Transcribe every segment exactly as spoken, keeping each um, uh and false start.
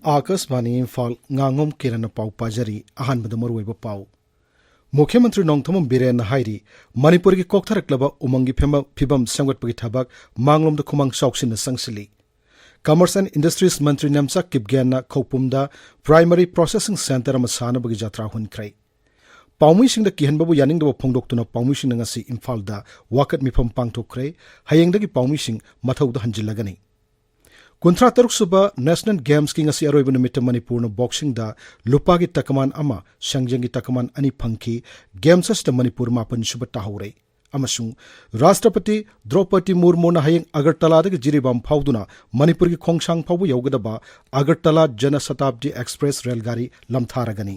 ꯑꯥꯀꯥꯁꯕꯥꯅꯤ ꯏꯝꯐꯥꯜ, ꯉꯥꯉꯣꯝ ꯀꯤꯔꯟꯅ ꯄꯥꯎ ꯄꯥꯖꯔꯤ꯫ ꯑꯍꯥꯟꯕꯗ ꯃꯔꯨꯑꯣꯏꯕ ꯄꯥꯎ꯫ ꯃꯨꯈ꯭ꯌ ꯃꯟꯇ꯭ꯔꯤ ꯅꯣꯡꯊꯣꯝꯕꯝ ꯕꯤꯔꯦꯟꯅ ꯍꯥꯏꯔꯤ, ꯃꯅꯤꯄꯨꯔꯒꯤ ꯀꯣꯛꯊꯔꯛꯂꯕ ꯎꯃꯪꯒꯤ ꯐꯤꯕ-, ꯐꯤꯕꯝ ꯁꯦꯝꯒꯠꯄꯒꯤ ꯊꯕꯛ ꯃꯥꯡꯂꯣꯝꯗ ꯈꯨꯃꯥꯡ ꯆꯥꯎꯁꯤꯟꯅ ꯆꯪꯁꯤꯜꯂꯤ꯫ Commerce and Industries Mantri Nemcha ꯀꯤꯞꯒꯦꯟꯅ ꯈꯧꯄꯨꯝꯗ Primary Processing Centre ꯑꯃ ꯁꯥꯅꯕꯒꯤ ꯖꯇ꯭ꯔꯥ ꯍꯨꯟꯈ꯭ꯔꯦ꯫ ꯄꯥꯎꯃꯤꯁꯤꯡꯗ ꯀꯤꯍꯟꯕꯕꯨ ꯌꯥꯅꯤꯡꯗꯕ ꯐꯣꯡꯗꯣꯛꯇꯨꯅ ꯄꯥꯎꯃꯤꯁꯤꯡꯅ ꯉꯁꯤ ꯏꯝꯐꯥꯜꯗ ꯋꯥꯀꯠ ꯃꯤꯐꯝ ꯄꯥꯡꯊꯣꯛꯈ꯭ꯔꯦ꯫ ꯍꯌꯦꯡꯗꯒꯤ ꯄꯥꯎꯃꯤꯁꯤꯡ ꯃꯊꯧꯗ ꯍꯟꯖꯤꯜꯂꯒꯅꯤ꯫ ꯀꯨꯟꯊ꯭ꯔꯥ ꯇꯔꯨꯛ ꯁꯨꯕ National Gamesꯀꯤ ꯉꯁꯤ ꯑꯔꯣꯏꯕ ꯅꯨꯃꯤꯠꯇ ꯃꯅꯤꯄꯨꯔꯅ boxingꯗ ꯂꯨꯄꯥꯒꯤ ꯇꯀꯃꯥꯟ ꯑꯃ, ꯁꯦꯡꯖꯦꯡꯒꯤ ꯇꯀꯃꯥꯟ ꯑꯅꯤ ꯐꯪꯈꯤ꯫ Games ꯑꯁꯤꯗ ꯃꯅꯤꯄꯨꯔ ꯃꯥꯄꯟ ꯁꯨꯕ ꯇꯥꯍꯧꯔꯦ꯫ ꯑꯃꯁꯨꯡ ꯔꯥꯁꯇ꯭ꯔꯄꯇꯤ ꯗ꯭ꯔꯧꯄꯗꯤ ꯃꯨꯔꯃꯨꯅ ꯍꯌꯦꯡ ꯑꯒꯔꯇꯂꯥꯗꯒꯤ ꯖꯤꯔꯤꯕꯥꯝ ꯐꯥꯎꯗꯨꯅ ꯃꯅꯤꯄꯨꯔꯒꯤ ꯈꯣꯡꯁꯥꯡ ꯐꯥꯎꯕ ꯌꯧꯒꯗꯕ ꯑꯒꯔꯇꯂꯥ ꯖꯅ ꯁꯇꯥꯕꯗꯤ ꯑꯦꯛꯁꯄ꯭ꯔꯦꯁ ꯔꯦꯜꯒꯥꯔꯤ ꯂꯝꯊꯥꯔꯒꯅꯤ꯫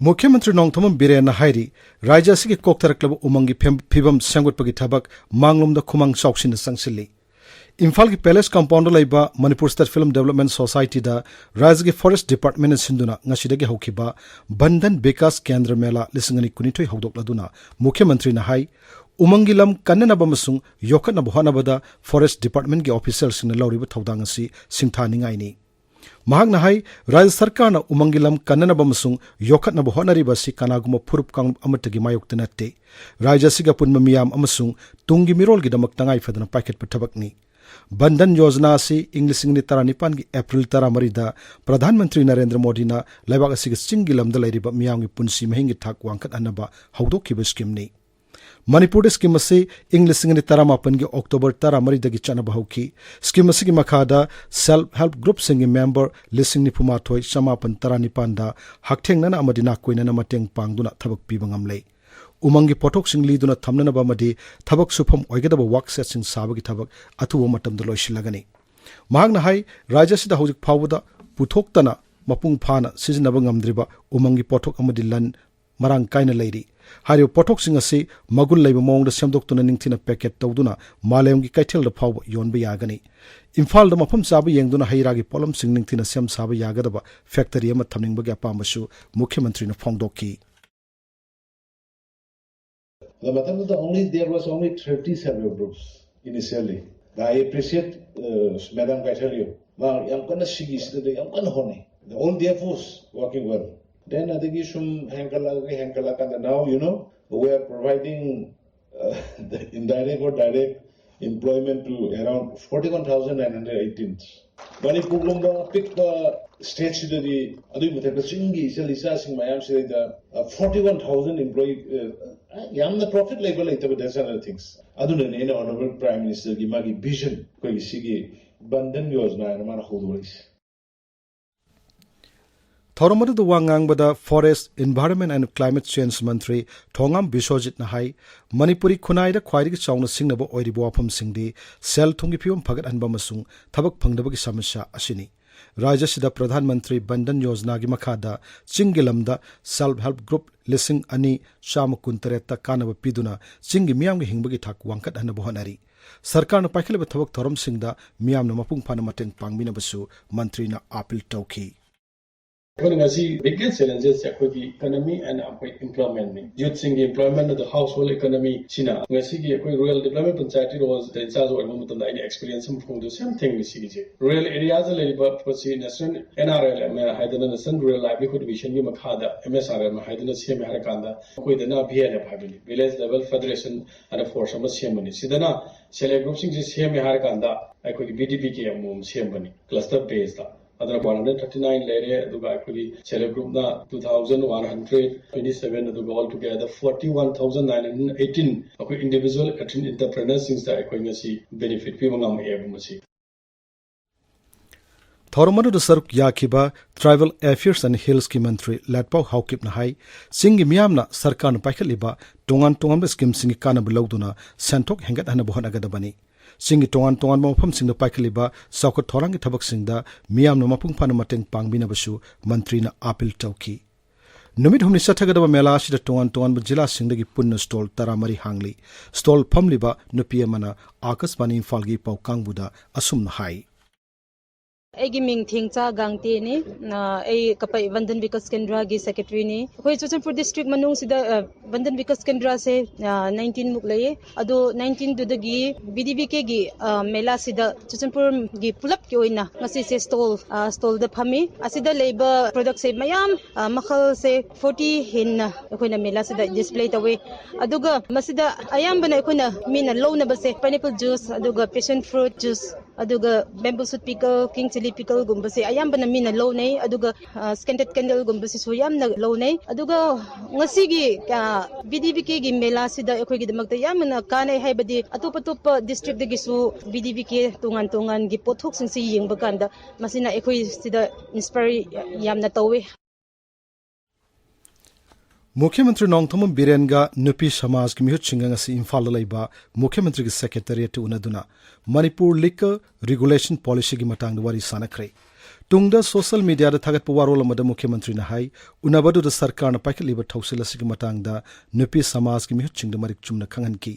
ꯃꯨꯈ꯭ꯌ ꯃꯟꯇ꯭ꯔꯤ ꯅꯣꯡꯊꯣꯝꯕꯝ ꯕꯤꯔꯦꯟꯅ ꯍꯥꯏꯔꯤ, ꯔꯥꯖ꯭ꯌ ꯑꯁꯤꯒꯤ ꯀꯣꯛꯊꯔꯛꯂꯕ ꯎꯃꯪꯒꯤ ꯐꯤꯝ-, ꯐꯤꯕꯝ ꯁꯦꯝꯒꯠꯄꯒꯤ ꯊꯕꯛ ꯃꯥꯡꯂꯣꯝꯗ ꯈꯨꯃꯥꯡ ꯆꯥꯎꯁꯤꯟꯅ ꯆꯪꯁꯤꯜꯂꯤ꯫ ꯏꯝꯐꯥꯜꯒꯤ Palace Compoundꯗ ꯂꯩꯕ Manipur State Film Development Societyꯗ ꯔꯥꯖ꯭ꯌꯒꯤ Forest Departmentꯅ ꯁꯤꯟꯗꯨꯅ ꯉꯁꯤꯗꯒꯤ ꯍꯧꯈꯤꯕ ꯕꯟꯙꯟ ꯕꯤꯀꯥꯁ ꯀꯦꯟꯗ꯭ꯔ ꯃꯦꯂꯥ ꯂꯤꯁꯤꯡ ꯑꯅꯤ ꯀꯨꯟꯅꯤꯊꯣꯏ ꯍꯧꯗꯣꯛꯂꯗꯨꯅ ꯃꯨꯈ꯭ꯌ ꯃꯟꯇ꯭ꯔꯤꯅ ꯍꯥꯏ, ꯎꯃꯪꯒꯤ ꯂꯝ ꯀꯟꯅꯅꯕ ꯑꯃꯁꯨꯡ ꯌꯣꯛꯈꯠꯅꯕ ꯍꯣꯠꯅꯕꯗ Forest Departmentꯀꯤ officialꯁꯤꯡꯅ ꯂꯧꯔꯤꯕ ꯊꯧꯗꯥꯡ ꯑꯁꯤ ꯁꯤꯡꯊꯥꯅꯤꯡꯉꯥꯏꯅꯤ꯫ ꯃꯍꯥꯛꯅ ꯍꯥꯏ, ꯔꯥꯖ꯭ꯌ ꯁꯔꯀꯥꯔꯅ ꯎꯃꯪꯒꯤ ꯂꯝ ꯀꯟꯅꯅꯕ ꯑꯃꯁꯨꯡ ꯌꯣꯛꯈꯠꯅꯕ ꯍꯣꯠꯅꯔꯤꯕ ꯑꯁꯤ ꯀꯅꯥꯒꯨꯝꯕ ꯐꯨꯔꯨꯞ ꯀꯥꯡꯂꯨꯞ ꯑꯃꯠꯇꯒꯤ ꯃꯥꯌꯣꯛꯇ ꯅꯠꯇꯦ꯫ ꯔꯥꯖ꯭ꯌ ꯑꯁꯤꯒꯤ ꯑꯄꯨꯟꯕ ꯃꯤꯌꯥꯝ ꯑꯃꯁꯨꯡ ꯇꯨꯡꯒꯤ ꯃꯤꯔꯣꯜꯒꯤꯗꯃꯛ ꯇꯉꯥꯏ ꯐꯗꯅ ꯄꯥꯏꯈꯠꯄ ꯊꯕꯛꯅꯤ꯫ ꯕꯟꯙꯟ ꯌꯣꯖꯅꯥ ꯑꯁꯤ ꯏꯪ ꯂꯤꯁꯤꯡ ꯑꯅꯤ ꯇꯔꯥꯅꯤꯄꯥꯟꯒꯤ April ꯇꯔꯥꯃꯔꯤꯗ ꯄ꯭ꯔꯙꯥꯟ ꯃꯟꯇ꯭ꯔꯤ ꯅꯔꯦꯟꯗ꯭ꯔ ꯃꯣꯗꯤꯅ ꯂꯩꯕꯥꯛ ꯑꯁꯤꯒꯤ ꯆꯤꯡꯒꯤ ꯂꯝꯗ ꯂꯩꯔꯤꯕ ꯃꯤꯌꯥꯝꯒꯤ ꯄꯨꯟꯁꯤ ꯃꯍꯤꯡꯒꯤ ꯊꯥꯛ ꯋꯥꯡꯈꯠꯍꯟꯅꯕ ꯍꯧꯗꯣꯛꯈꯤꯕ scheme ꯅꯤ꯫ ꯃꯅꯤꯄꯨꯔꯗ scheme ꯑꯁꯤ ꯏꯪ ꯂꯤꯁꯤꯡ ꯑꯅꯤ ꯇꯔꯥꯃꯥꯄꯟꯒꯤ October ꯇꯔꯥꯃꯔꯤꯗꯒꯤ ꯆꯠꯅꯕ ꯍꯧꯈꯤ꯫ Scheme ꯑꯁꯤꯒꯤ ꯃꯈꯥꯗ Self Help Groupꯁꯤꯡꯒꯤ member ꯂꯤꯁꯤꯡ ꯅꯤꯐꯨ ꯃꯥꯊꯣꯏ ꯆꯃꯥꯄꯟ ꯇꯔꯥꯅꯤꯄꯥꯟꯗ ꯍꯛꯊꯦꯡꯅꯅ ꯑꯃꯗꯤ ꯅꯥꯀꯣꯏꯅꯅ ꯃꯇꯦꯡ ꯄꯥꯡꯗꯨꯅ ꯊꯕꯛ ꯄꯤꯕ ꯉꯝꯂꯦ꯫ ꯎꯃꯪꯒꯤ ꯄꯣꯠꯊꯣꯛꯁꯤꯡ ꯂꯤꯗꯨꯅ ꯊꯝꯅꯅꯕ ꯑꯃꯗꯤ ꯊꯕꯛ ꯁꯨꯐꯝ ꯑꯣꯏꯒꯗꯕ workshed ꯁꯤꯡ ꯁꯥꯕꯒꯤ ꯊꯕꯛ ꯑꯊꯨꯕ ꯃꯇꯝꯗ ꯂꯣꯏꯁꯤꯜꯂꯒꯅꯤ꯫ ꯃꯍꯥꯛꯅ ꯍꯥꯏ, ꯔꯥꯖ꯭ꯌ ꯑꯁꯤꯗ ꯍꯧꯖꯤꯛ ꯐꯥꯎꯕꯗ ꯄꯨꯊꯣꯛꯇꯅ ꯃꯄꯨꯡ ꯐꯥꯅ ꯁꯤꯖꯤꯟꯅꯕ ꯉꯝꯗ꯭ꯔꯤꯕ ꯎꯃꯪꯒꯤ ꯄꯣꯠꯊꯣꯛ ꯑꯃꯗꯤ ꯂꯟ ꯃꯔꯥꯡ ꯀꯥꯏꯅ ꯂꯩꯔꯤ꯫ ꯍꯥꯏꯔꯤꯕ ꯄꯣꯠꯊꯣꯛꯁꯤꯡ ꯑꯁꯤ ꯃꯒꯨꯟ ꯂꯩꯕ ꯃꯑꯣꯡꯗ ꯁꯦꯝꯗꯣꯛꯇꯨꯅ ꯅꯤꯡꯊꯤꯅ ꯄꯦꯀꯦꯠ ꯇꯧꯗꯨꯅ ꯃꯥꯂꯦꯝꯒꯤ ꯀꯩꯊꯦꯜꯗ ꯐꯥꯎꯕ ꯌꯣꯟꯕ ꯌꯥꯒꯅꯤ꯫ ꯏꯝꯐꯥꯜꯗ ꯃꯐꯝ ꯆꯥꯕ ꯌꯦꯡꯗꯨꯅ ꯍꯩ ꯔꯥꯒꯤ ꯄꯣꯠꯂꯝꯁꯤꯡ ꯅꯤꯡꯊꯤꯅ ꯁꯦꯝ ꯁꯥꯕ ꯌꯥꯒꯗꯕ ꯐꯦꯛꯇꯔꯤ ꯑꯃ ꯊꯝꯅꯤꯡꯕꯒꯤ ꯑꯄꯥꯝꯕꯁꯨ ꯃꯨꯈ꯭ꯌ ꯃꯟꯇ꯭ꯔꯤꯅ ꯐꯣꯡꯗꯣꯛꯈꯤ꯫ The mathematics only, there was only thirty self-help groups initially. I appreciate uh, Madam Kaithalio. ꯃꯥ ꯌꯥꯝ ꯀꯟꯅ ꯁꯤꯒꯤꯁꯤꯗ ꯌꯥꯝ ꯀꯟꯅ ꯍꯣꯠꯅꯩ꯫ The old D F Os working well. Then ꯑꯗꯒꯤ ꯁꯨꯝ ꯍꯦꯟꯒꯠꯂꯛꯑꯒ ꯍꯦꯟꯒꯠꯂꯛꯑꯀꯥꯟꯗ now, you know, we are providing uh, the indirect or direct employment to around forty-one thousand nine hundred eighteen. ꯃꯅꯤꯄꯨꯔꯒꯨꯝꯕ ꯑꯄꯤꯛꯄ ꯁ꯭ꯇꯦꯠꯁꯤꯗꯗꯤ ꯑꯗꯨꯒꯤ ꯃꯊꯛꯇ ꯆꯤꯡꯒꯤ ꯏꯆꯜ ꯏꯆꯥꯁꯤꯡ ꯃꯌꯥꯝꯁꯤꯗꯩꯗ ꯐꯣꯔꯇꯤ ꯋꯥꯟ ꯊꯥꯎꯖꯟ ꯏꯝꯄ꯭ꯂꯣꯌꯤ, ꯌꯥꯝꯅ profit ꯂꯩꯕ ꯂꯩꯇꯕ, that's another things. ꯑꯗꯨꯅꯅꯦ ꯑꯩꯅ ꯑꯣꯅꯔꯦꯕꯜ ꯄ꯭ꯔꯥꯏꯝ ꯃꯤꯅꯤꯁꯇꯔꯒꯤ ꯃꯥꯒꯤ ꯚꯤꯖꯟ, ꯑꯩꯈꯣꯏꯒꯤ ꯁꯤꯒꯤ ꯕꯟꯙꯟ ꯌꯣꯖꯅꯥ ꯍꯥꯏꯅ ꯃꯥꯅ ꯍꯧꯗꯣꯔꯛꯏꯁꯦ꯫ ꯊꯧꯔꯝ ꯑꯗꯨꯗ ꯋꯥ ꯉꯥꯡꯕꯗ Forest, Environment and Climate Change ꯃꯟꯇ꯭ꯔꯤ ꯊꯣꯉꯥꯝ ꯕꯤꯁ꯭ꯋꯖꯤꯠꯅ ꯍꯥꯏ, ꯃꯅꯤꯄꯨꯔꯤ ꯈꯨꯟꯅꯥꯏꯗ ꯈ꯭ꯋꯥꯏꯗꯒꯤ ꯆꯥꯎꯅ ꯁꯤꯡꯅꯕ ꯑꯣꯏꯔꯤꯕ ꯋꯥꯐꯝꯁꯤꯡꯗꯤ ꯁꯦꯜ ꯊꯨꯝꯒꯤ ꯐꯤꯕꯝ ꯐꯒꯠꯍꯟꯕ ꯑꯃꯁꯨꯡ ꯊꯕꯛ ꯐꯪꯗꯕꯒꯤ ꯁꯃꯁ꯭ꯌꯥ ꯑꯁꯤꯅꯤ꯫ ꯔꯥꯖ꯭ꯌꯁꯤꯗ ꯄ꯭ꯔꯙꯥꯟ ꯃꯟꯇ꯭ꯔꯤ ꯕꯟꯙꯟ ꯌꯣꯖꯅꯥꯒꯤ ꯃꯈꯥꯗ ꯆꯤꯡꯒꯤ ꯂꯝꯗ ꯁꯦꯜꯐ ꯍꯦꯜꯞ ꯒ꯭ꯔꯨꯞ ꯂꯤꯁꯤꯡ ꯑꯅꯤ ꯆꯥꯝꯃ ꯀꯨꯟꯇꯔꯦꯠꯇ ꯀꯥꯟꯅꯕ ꯄꯤꯗꯨꯅ ꯆꯤꯡꯒꯤ ꯃꯤꯌꯥꯝꯒꯤ ꯍꯤꯡꯕꯒꯤ ꯊꯥꯛ ꯋꯥꯡꯈꯠꯍꯟꯅꯕ ꯍꯣꯠꯅꯔꯤ꯫ ꯁꯔꯀꯥꯔꯅ ꯄꯥꯏꯈꯠꯂꯤꯕ ꯊꯕꯛ ꯊꯧꯔꯝꯁꯤꯡꯗ ꯃꯤꯌꯥꯝꯅ ꯃꯄꯨꯡ ꯐꯥꯅ ꯃꯇꯦꯡ ꯄꯥꯡꯕꯤꯅꯕꯁꯨ ꯃꯟꯇ꯭ꯔꯤꯅ ꯑꯥꯄꯤꯜ ꯇꯧꯈꯤ꯫ ꯑꯩꯈꯣꯏꯅ ꯉꯁꯤ biggest challenges ꯑꯩꯈꯣꯏꯒꯤ economy and ꯑꯩꯈꯣꯏ employment ꯅꯤ꯫ ꯌꯨꯠꯁꯤꯡꯒꯤ employment ꯑꯗꯨ household economy ꯁꯤꯅ ꯉꯁꯤꯒꯤ ꯑꯩꯈꯣꯏ rural development, ꯄꯟꯆꯥꯌꯇꯤ ꯔꯣꯖꯇ ꯏꯟꯆꯥꯔꯖ ꯑꯣꯏꯕ ꯃꯇꯝꯗ ꯑꯩꯅ experience ꯑꯃ ꯐꯪꯗꯣꯏ same thing ꯅꯤ ꯁꯤꯒꯤꯁꯦ꯫ Rural areaꯗ ꯂꯩꯔꯤꯕ ꯄꯣꯠꯁꯤ National N R L M ꯍꯥꯏꯗꯅ National Rural Livelihood Missionꯒꯤ ꯃꯈꯥꯗ M S R M ꯍꯥꯏꯗꯅ ꯁꯦꯝꯃꯦ ꯍꯥꯏꯔꯀꯥꯟꯗ ꯑꯩꯈꯣꯏꯗꯅ V L F ꯍꯥꯏꯕꯅꯤ, Village Level Federation ꯑꯅ force ꯑꯃ ꯁꯦꯝꯕꯅꯤ꯫ ꯁꯤꯗꯅ self help groupꯁꯤꯡꯁꯦ ꯁꯦꯝꯃꯦ ꯍꯥꯏꯔꯀꯥꯟꯗ ꯑꯩꯈꯣꯏꯒꯤ B D P K ꯑꯃꯃꯝ ꯁꯦꯝꯕꯅꯤ cluster baseꯇ꯫ ꯑꯗꯨꯅ one hundred thirty nine ꯂꯩꯔꯦ, ꯑꯗꯨꯒ ꯑꯩꯈꯣꯏꯒꯤ self help groupꯅ two thousand one hundred twenty seven, ꯑꯗꯨꯒ all together forty one thousand nine hundred eighteen ꯑꯩꯈꯣꯏ individual entrepreneursꯁꯤꯡꯁꯤꯗ ꯑꯩꯈꯣꯏ ꯉꯁꯤ benefit ꯄꯤꯕ ꯉꯝꯃꯛꯑꯦꯕ ꯃꯁꯤ꯫ ꯊꯧꯔꯝ ꯑꯗꯨꯗ ꯁꯔꯨꯛ ꯌꯥꯈꯤꯕ Tribal Affairs and Hillsꯀꯤ ꯃꯟꯇ꯭ꯔꯤ ꯂꯥꯠꯄꯥꯎ ꯍꯥꯎꯀꯤꯞꯅ ꯍꯥꯏ, ꯆꯤꯡꯒꯤ ꯃꯤꯌꯥꯝꯅ ꯁꯔꯀꯥꯔꯅ ꯄꯥꯏꯈꯠꯂꯤꯕ ꯇꯣꯉꯥꯟ ꯇꯣꯉꯥꯟꯕ schemeꯁꯤꯡꯒꯤ ꯀꯥꯟꯅꯕ ꯂꯧꯗꯨꯅ ꯁꯦꯟꯊꯣꯛ ꯍꯦꯟꯒꯠꯍꯟꯅꯕ ꯍꯣꯠꯅꯒꯗꯕꯅꯤ꯫ ꯆꯤꯡꯒꯤ ꯇꯣꯉꯥꯟ ꯇꯣꯉꯥꯟꯕ ꯃꯐꯝꯁꯤꯡꯗ ꯄꯥꯏꯈꯠꯂꯤꯕ ꯆꯥꯎꯈꯠ ꯊꯧꯔꯥꯡꯒꯤ ꯊꯕꯛꯁꯤꯡꯗ ꯃꯤꯌꯥꯝꯅ ꯃꯄꯨꯡ ꯐꯥꯅ ꯃꯇꯦꯡ ꯄꯥꯡꯕꯤꯅꯕꯁꯨ ꯃꯟꯇ꯭ꯔꯤꯅ ꯑꯥꯄꯤꯜ ꯇꯧꯈꯤ꯫ ꯅꯨꯃꯤꯠ ꯍꯨꯝꯅꯤ ꯆꯠꯊꯒꯗꯕ ꯃꯦꯂꯥ ꯑꯁꯤꯗ ꯇꯣꯉꯥꯟ ꯇꯣꯉꯥꯟꯕ ꯖꯤꯂꯥꯁꯤꯡꯗꯒꯤ ꯄꯨꯟꯅ ꯁ꯭ꯇꯣꯜ ꯇꯔꯥꯃꯔꯤ ꯍꯥꯡꯂꯤ꯫ ꯁ꯭ꯇꯣꯜ ꯐꯝꯂꯤꯕ ꯅꯨꯄꯤ ꯑꯃꯅ ꯑꯥꯀꯥꯁꯕꯥꯅꯤ ꯏꯝꯐꯥꯜꯒꯤ ꯄꯥꯎ ꯀꯥꯡꯕꯨꯗ ꯑꯁꯨꯝꯅ ꯍꯥꯏ꯫ ꯑꯩꯒꯤ ꯃꯤꯡ ꯊꯦꯡꯆꯥ ꯒꯥꯡꯇꯦꯅꯤ꯫ ꯑ, ꯑꯩ ꯀꯄꯩ ꯕꯟꯙꯟ ꯕꯤꯀꯥꯁ ꯀꯦꯟꯗ꯭ꯔꯒꯤ ꯁꯦꯀ꯭ꯔꯦꯇꯔꯤꯅꯤ꯫ ꯑꯩꯈꯣꯏ ꯆꯨꯔꯆꯥꯟꯄꯨꯔ ꯗꯤꯁꯇ꯭ꯔꯤꯛ ꯃꯅꯨꯡꯁꯤꯗ, ꯑ, ꯕꯟꯙꯟ ꯕꯤꯀꯥꯁ ꯀꯦꯟꯗ꯭ꯔꯁꯦ, ꯑ, ꯅꯥꯏꯟꯇꯤꯟ ꯃꯨꯛ ꯂꯩꯌꯦ꯫ ꯑꯗꯣ ꯅꯥꯏꯟꯇꯤꯟꯗꯨꯗꯒꯤ ꯕꯤ ꯗꯤ ꯕꯤ ꯀꯦꯒꯤ, ꯑ, ꯃꯦꯂꯥꯁꯤꯗ ꯆꯨꯔꯆꯥꯟꯄꯨꯔꯒꯤ ꯄꯨꯂꯞꯀꯤ ꯑꯣꯏꯅ ꯉꯁꯤꯁꯦ ꯁ꯭ꯇꯣꯜ, ꯑ, ꯁ꯭ꯇꯣꯜꯗ ꯐꯝꯃꯤ꯫ ꯑꯁꯤꯗ ꯂꯩꯕ ꯄ꯭ꯔꯗꯛꯁꯦ ꯃꯌꯥꯝ, ꯑ, ꯃꯈꯜꯁꯦ ꯐꯣꯔꯇꯤ ꯍꯦꯟꯅ ꯑꯩꯈꯣꯏꯅ ꯃꯦꯂꯥꯁꯤꯗ ꯗꯤꯁꯄ꯭ꯂꯦ ꯇꯧꯋꯤ꯫ ꯑꯗꯨꯒ ꯃꯁꯤꯗ ꯑꯌꯥꯝꯕꯅ ꯑꯩꯈꯣꯏꯅ ꯃꯤꯅ ꯂꯧꯅꯕꯁꯦ ꯄꯥꯏꯅꯦꯄꯜ ꯖꯨꯁ, ꯑꯗꯨꯒ ꯄꯦꯁꯟ ꯐ꯭ꯔꯨꯠ ꯖꯨꯁ, ꯑꯗꯨꯒ ꯕꯦꯝꯕꯨ ꯁꯨꯠ ꯄꯤꯀꯜ, ꯀꯤꯡ ꯆꯤꯂꯤ ꯄꯤꯀꯜꯒꯨꯝꯕꯁꯦ ꯑꯌꯥꯝꯕꯅ ꯃꯤꯅ ꯂꯧꯅꯩ꯫ ꯑꯗꯨꯒ, ꯑ, ꯁ꯭ꯀꯦꯟꯇꯦꯠ ꯀꯦꯟꯗꯜꯒꯨꯝꯕꯁꯤꯁꯨ ꯌꯥꯝꯅ ꯂꯧꯅꯩ꯫ ꯑꯗꯨꯒ ꯉꯁꯤꯒꯤ, ꯑ, ꯕꯤ ꯗꯤ ꯕꯤ ꯀꯦꯒꯤ ꯃꯦꯂꯥꯁꯤꯗ ꯑꯩꯈꯣꯏꯒꯤꯗꯃꯛꯇ ꯌꯥꯝꯅ ꯀꯥꯟꯅꯩ, ꯍꯥꯏꯕꯗꯤ ꯑꯇꯣꯞ ꯑꯇꯣꯞꯄ ꯗꯤꯁꯇ꯭ꯔꯤꯛꯇꯒꯤꯁꯨ ꯕꯤ ꯗꯤ ꯕꯤ ꯀꯦ ꯇꯣꯉꯥꯟ ꯇꯣꯉꯥꯟꯒꯤ ꯄꯣꯠꯊꯣꯛꯁꯤꯡꯁꯤ ꯌꯦꯡꯕ ꯀꯥꯟꯗ ꯃꯁꯤꯅ ꯑꯩꯈꯣꯏ ꯁꯤꯗ ꯏꯟꯁꯄꯥꯌꯔ ꯌꯥꯝꯅ ꯇꯧꯋꯤ꯫ ꯃꯨꯈ꯭ꯌ ꯃꯟꯇ꯭ꯔꯤ ꯅꯣꯡꯊꯣꯝꯕꯝ ꯕꯤꯔꯦꯟꯒ ꯅꯨꯄꯤ ꯁꯃꯥꯖꯀꯤ ꯃꯤꯍꯨꯠꯁꯤꯡꯒ ꯉꯁꯤ ꯏꯝꯐꯥꯜꯗ ꯂꯩꯕ ꯃꯨꯈ꯭ꯌ ꯃꯟꯇ꯭ꯔꯤꯒꯤ ꯁꯦꯀ꯭ꯔꯦꯇꯔꯤꯌꯦꯠꯇ ꯎꯅꯗꯨꯅ ꯃꯅꯤꯄꯨꯔ ꯂꯤꯀꯔ ꯔꯤꯒꯨꯂꯦꯁꯟ ꯄꯣꯂꯤꯁꯤꯒꯤ ꯃꯇꯥꯡꯗ ꯋꯥꯔꯤ ꯁꯥꯟꯅꯈ꯭ꯔꯦ꯫ ꯇꯨꯡꯗ ꯁꯣꯁꯤꯌꯦꯜ ꯃꯤꯗꯤꯌꯥꯗ ꯊꯥꯒꯠꯄ ꯋꯥꯔꯣꯜ ꯑꯃꯗ ꯃꯨꯈ꯭ꯌ ꯃꯟꯇ꯭ꯔꯤꯅ ꯍꯥꯏ, ꯎꯅꯕꯗꯨꯗ ꯁꯔꯀꯥꯔꯅ ꯄꯥꯏꯈꯠꯂꯤꯕ ꯊꯧꯁꯤꯜ ꯑꯁꯤꯒꯤ ꯃꯇꯥꯡꯗ ꯅꯨꯄꯤ ꯁꯃꯥꯖꯀꯤ ꯃꯤꯍꯨꯠꯁꯤꯡꯗ ꯃꯔꯤꯛ ꯆꯨꯝꯅ ꯈꯪꯍꯟꯈꯤ꯫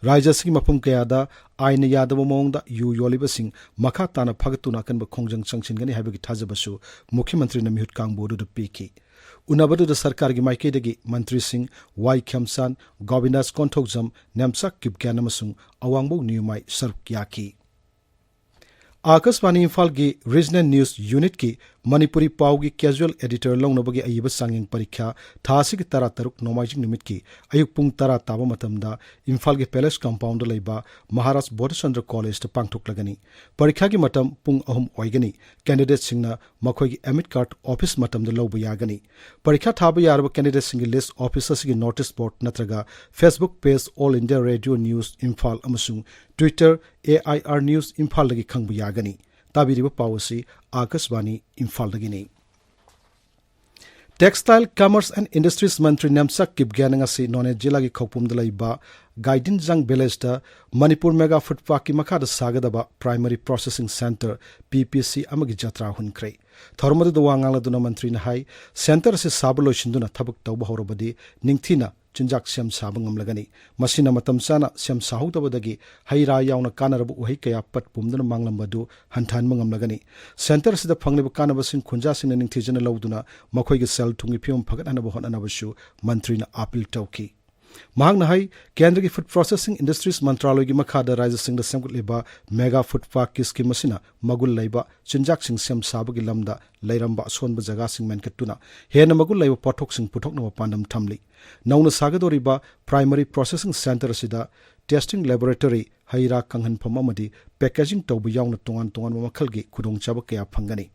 ꯔꯥꯖ꯭ꯌ ꯑꯁꯤꯒꯤ ꯃꯐꯝ ꯀꯌꯥꯗ ꯑꯥꯏꯟꯅ ꯌꯥꯗꯕ ꯃꯑꯣꯡꯗ ꯌꯨ ꯌꯣꯜꯂꯤꯕꯁꯤꯡ ꯃꯈꯥ ꯇꯥꯅ ꯐꯥꯒꯠꯇꯨꯅ ꯑꯀꯟꯕ ꯈꯣꯡꯖꯪ ꯆꯪꯁꯤꯟꯒꯅꯤ ꯍꯥꯏꯕꯒꯤ ꯊꯥꯖꯕꯁꯨ ꯃꯨꯈ꯭ꯌ ꯃꯟꯇ꯭ꯔꯤꯅ ꯃꯤꯍꯨꯠ ꯀꯥꯡꯕꯨ ꯑꯗꯨꯗ ꯄꯤꯈꯤ꯫ ꯎꯅꯕꯗꯨꯗ ꯁꯔꯀꯥꯔꯒꯤ ꯃꯥꯏꯀꯩꯗꯒꯤ ꯃꯟꯇ꯭ꯔꯤꯁꯤꯡ ꯋꯥꯏ ꯈꯦꯝꯆꯥꯟ, ꯒꯣꯕꯤꯟꯗꯥꯁ ꯀꯣꯟꯊꯧꯖꯝ, ꯅꯦꯝꯆꯥꯛ ꯀꯤꯞꯒꯦꯟ ꯑꯃꯁꯨꯡ ꯑꯋꯥꯡꯕꯧ ꯅ꯭ꯌꯨꯃꯥꯏ ꯁꯔꯨꯛ ꯌꯥꯈꯤ꯫ ꯑꯥꯀꯥꯁꯕꯥꯅꯤ ꯏꯝꯐꯥꯜꯒꯤ ꯔꯤꯖꯅꯦꯜ ꯅ꯭ꯌꯨꯁ ꯌꯨꯅꯤꯠꯀꯤ ꯃꯅꯤꯄꯨꯔꯤ ꯄꯥꯎꯒꯤ ꯀꯦꯖꯨꯑꯦꯜ ꯑꯦꯗꯤꯇꯔ ꯂꯧꯅꯕꯒꯤ ꯑꯏꯕ ꯆꯥꯡꯌꯦꯡ ꯄꯔꯤꯈ꯭ꯌꯥ ꯊꯥ ꯑꯁꯤꯒꯤ ꯇꯔꯥꯇꯔꯨꯛ ꯅꯣꯡꯃꯥꯏꯖꯤꯡ ꯅꯨꯃꯤꯠꯀꯤ ꯑꯌꯨꯛ ꯄꯨꯡ ꯇꯔꯥ ꯇꯥꯕ ꯃꯇꯝꯗ ꯏꯝꯐꯥꯜꯒꯤ ꯄꯦꯂꯦꯁ ꯀꯝꯄꯥꯎꯟꯗ ꯂꯩꯕ ꯃꯍꯥꯔꯥꯖ ꯕꯣꯙꯆꯟꯗ꯭ꯔ ꯀꯣꯂꯦꯖꯇ ꯄꯥꯡꯊꯣꯛꯂꯒꯅꯤ꯫ ꯄꯔꯤꯈ꯭ꯌꯥꯒꯤ ꯃꯇꯝ ꯄꯨꯡ ꯑꯍꯨꯝ ꯑꯣꯏꯒꯅꯤ꯫ ꯀꯦꯟꯗꯤꯗꯦꯠꯁꯤꯡꯅ ꯃꯈꯣꯏꯒꯤ ꯑꯦꯗꯃꯤꯠ ꯀꯥꯔꯗ ꯑꯣꯐꯤꯁ ꯃꯇꯝꯗ ꯂꯧꯕ ꯌꯥꯒꯅꯤ꯫ ꯄꯔꯤꯈ꯭ꯌꯥ ꯊꯥꯕ ꯌꯥꯔꯕ ꯀꯦꯟꯗꯤꯗꯦꯠꯁꯤꯡꯒꯤ ꯂꯤꯁ꯭ꯠ ꯑꯣꯐꯤꯁ ꯑꯁꯤꯒꯤ ꯅꯣꯇꯤꯁ ꯕꯣꯔꯗ ꯅꯠꯇ꯭ꯔꯒ Facebook page All India Radio News Imphal ꯑꯃꯁꯨꯡ Twitter A I R News ꯏꯝꯐꯥꯜꯗꯒꯤ ꯈꯪꯕ ꯌꯥꯒꯅꯤ꯫ ꯇꯥꯕꯤꯔꯤꯕ ꯄꯥꯎ ꯑꯁꯤ ꯑꯥꯀꯥꯁꯕꯥꯅꯤ ꯏꯝꯐꯥꯜꯗꯒꯤꯅꯤ꯫ Textile, Commerce and Industries ꯃꯟꯇ꯭ꯔꯤ ꯅꯦꯝꯆꯥꯛ ꯀꯤꯞꯒꯦꯟꯅ ꯉꯁꯤ ꯅꯣꯅꯦ ꯖꯤꯂꯥꯒꯤ ꯈꯧꯄꯨꯝꯗ ꯂꯩꯕ ꯒꯥꯏꯗꯤꯟꯖꯥꯡ ꯚꯤꯂꯦꯖꯇ ꯃꯅꯤꯄꯨꯔ ꯃꯦꯒꯥ ꯐꯨꯗ ꯄꯥꯔꯛꯀꯤ ꯃꯈꯥꯗ ꯁꯥꯒꯗꯕ ꯄ꯭ꯔꯥꯏꯃꯔꯤ ꯄ꯭ꯔꯣꯁꯦꯁꯤꯡ ꯁꯦꯟꯇꯔ, ꯄꯤ ꯄꯤ ꯁꯤ, ꯑꯃꯒꯤ ꯖꯇ꯭ꯔꯥ ꯍꯨꯟꯈ꯭ꯔꯦ꯫ ꯊꯧꯔꯝ ꯑꯗꯨꯗ ꯋꯥ ꯉꯥꯡꯂꯗꯨꯅ ꯃꯟꯇ꯭ꯔꯤꯅ ꯍꯥꯏ, ꯁꯦꯟꯇꯔ ꯑꯁꯤ ꯁꯥꯕ ꯂꯣꯏꯁꯤꯟꯗꯨꯅ ꯊꯕꯛ ꯇꯧꯕ ꯍꯧꯔꯕꯗꯤ ꯅꯤꯡꯊꯤꯅ ꯆꯤꯟꯖꯥꯛ ꯁꯦꯝ ꯁꯥꯕ ꯉꯝꯂꯒꯅꯤ꯫ ꯃꯁꯤꯅ ꯃꯇꯝ ꯆꯥꯅ ꯁꯦꯝ ꯁꯥꯍꯧꯗꯕꯗꯒꯤ ꯍꯩ ꯔꯥ ꯌꯥꯎꯅ ꯀꯥꯟꯅꯔꯕ ꯎꯍꯩ ꯀꯌꯥ ꯄꯠ ꯄꯨꯝꯗꯨꯅ ꯃꯥꯡꯂꯝꯕ ꯑꯗꯨ ꯍꯟꯊꯍꯟꯕ ꯉꯝꯂꯒꯅꯤ꯫ ꯁꯦꯟꯇꯔ ꯑꯁꯤꯗ ꯐꯪꯂꯤꯕ ꯀꯥꯟꯅꯕꯁꯤꯡ ꯈꯨꯟꯖꯥꯁꯤꯡꯅ ꯅꯤꯡꯊꯤꯖꯅ ꯂꯧꯗꯨꯅ ꯃꯈꯣꯏꯒꯤ ꯁꯦꯜ ꯊꯨꯝꯒꯤ ꯐꯤꯕꯝ ꯐꯒꯠꯍꯟꯅꯕ ꯍꯣꯠꯅꯅꯕꯁꯨ ꯃꯟꯇ꯭ꯔꯤꯅ ꯑꯥꯄꯤꯜ ꯇꯧꯈꯤ꯫ ꯃꯍꯥꯛꯅ ꯍꯥꯏ, ꯀꯦꯟꯗ꯭ꯔꯒꯤ ꯐꯨꯗ ꯄ꯭ꯔꯣꯁꯦꯁꯤꯡ ꯏꯟꯗꯁꯇ꯭ꯔꯤꯁ ꯃꯟꯇ꯭ꯔꯥꯂꯣꯏꯒꯤ ꯃꯈꯥꯗ ꯔꯥꯖ꯭ꯌꯁꯤꯡꯗ ꯁꯦꯝꯒꯠꯂꯤꯕ ꯃꯦꯒꯥ ꯐꯨꯗ ꯄꯥꯔꯛꯀꯤ ꯁ꯭ꯀꯤꯝ ꯑꯁꯤꯅ ꯃꯒꯨꯟ ꯂꯩꯕ ꯆꯤꯟꯖꯥꯛꯁꯤꯡ ꯁꯦꯝ ꯁꯥꯕꯒꯤ ꯂꯝꯗ ꯂꯩꯔꯝꯕ ꯑꯁꯣꯟꯕ ꯖꯒꯥꯁꯤꯡ ꯃꯦꯟꯈꯠꯇꯨꯅ ꯍꯦꯟꯅ ꯃꯒꯨꯟ ꯂꯩꯕ ꯄꯣꯠꯊꯣꯛꯁꯤꯡ ꯄꯨꯊꯣꯛꯅꯕ ꯄꯥꯟꯗꯝ ꯊꯝꯂꯤ꯫ ꯅꯧꯅ ꯁꯥꯒꯗꯧꯔꯤꯕ ꯄ꯭ꯔꯥꯏꯃꯔꯤ ꯄ꯭ꯔꯣꯁꯦꯁꯤꯡ ꯁꯦꯟꯇꯔ ꯑꯁꯤꯗ ꯇꯦꯁꯇꯤꯡ ꯂꯦꯕꯣꯔꯦꯇꯣꯔꯤ, ꯍꯩ ꯔꯥ ꯀꯪꯍꯟꯐꯝ ꯑꯃꯗꯤ ꯄꯦꯀꯦꯖꯤꯡ ꯇꯧꯕ ꯌꯥꯎꯅ ꯇꯣꯉꯥꯟ ꯇꯣꯉꯥꯟꯕ ꯃꯈꯜꯒꯤ ꯈꯨꯗꯣꯡꯆꯥꯕ ꯀꯌꯥ ꯐꯪꯒꯅꯤ꯫